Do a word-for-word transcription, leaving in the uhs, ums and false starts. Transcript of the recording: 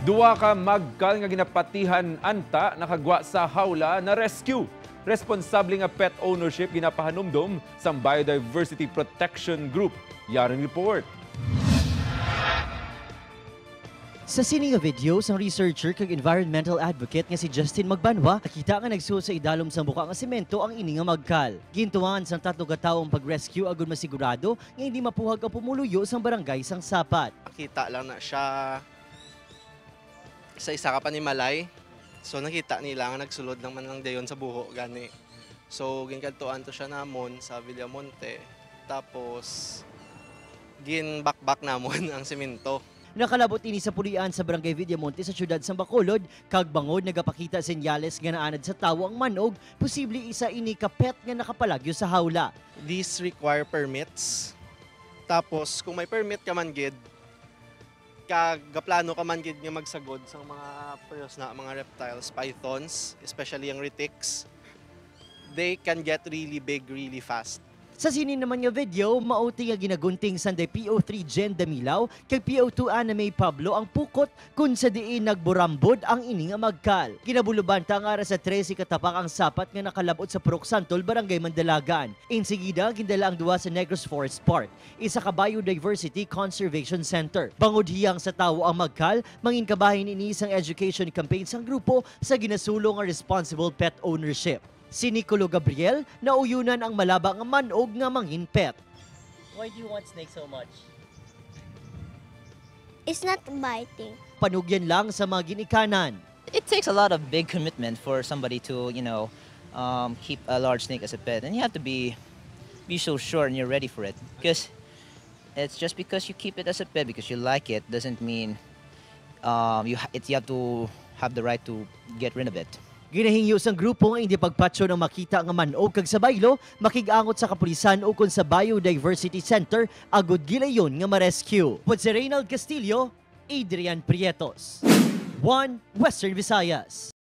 Duha ka magkal nga ginapatihan anta nakagwa sa hawla na-rescue. Responsable nga pet ownership ginapahanumdom sang Biodiversity Protection Group. Yaring report. Sa sini nga video, sang researcher kag environmental advocate nga si Justin Magbanwa nakita nga nagsuot sa idalom sang buka nga semento ang ini nga magkal. Gintuan sang tatlo ka tawo ang pag-rescue agud masigurado nga hindi mapuhag ang pumuluyo sang barangay sang Sapat. Nakita lang na siya sa isa ka panimalay. So, nakita nila nga nagsulod lang man lang dayon sa buho gani. So, ginkadtuan to siya namon sa Villamonte. Tapos, ginbakbak namon ang semento. Nakalabot ini sa pulian sa Barangay Villamonte sa siyudad sang Bacolod, kag bangod nagapakita senyales nga naanad sa tawo ang man-og, posible isa ini ka pet nga nakapalagyo sa hawla. These require permits. Tapos, kung may permit ka man gid, kag gaplano ka man gid nga magsagod sang mga, parehas na, mga reptiles, pythons, especially ang retics, they can get really big really fast. Sa sini naman nga video, mauti nga ginagunting sang P O three Jen Damilaw kag P O two Anna May Pablo ang pukot kon sa diin nagburambod ang ini nga magkal. Ginabulubanta nga ara sa trese ka tapak ang Sapat nga nakalabot sa Purok Santol, Barangay Mandalagan. Insigida, gindala ang duha sa Negros Forest Park, isa ka biodiversity conservation center. Bangod hiyang sa tawo ang magkal, mangin kabahin ini sang education campaign sang grupo sa ginasulong nga responsible pet ownership. Si Nicolo Gabriel, nauyonan ang malaba nga man-og nga mangin pet. Why do you want snake so much? It's not biting. Panugyan lang sa mga ginikanan. It takes a lot of big commitment for somebody to, you know, um, keep a large snake as a pet, and you have to be be so sure and you're ready for it. Because it's just because you keep it as a pet because you like it doesn't mean um, you ha- it, you have to have the right to get rid of it. Ginahingyo sang grupo nga hindi pagpatyon ang makita nga man-og kag sa baylo, makig-angot sa kapulisan ukon sa Biodiversity Center agud gilayon nga ma-rescue. Pod si Reynald Castillo, Adrian Prietos, One Western Visayas.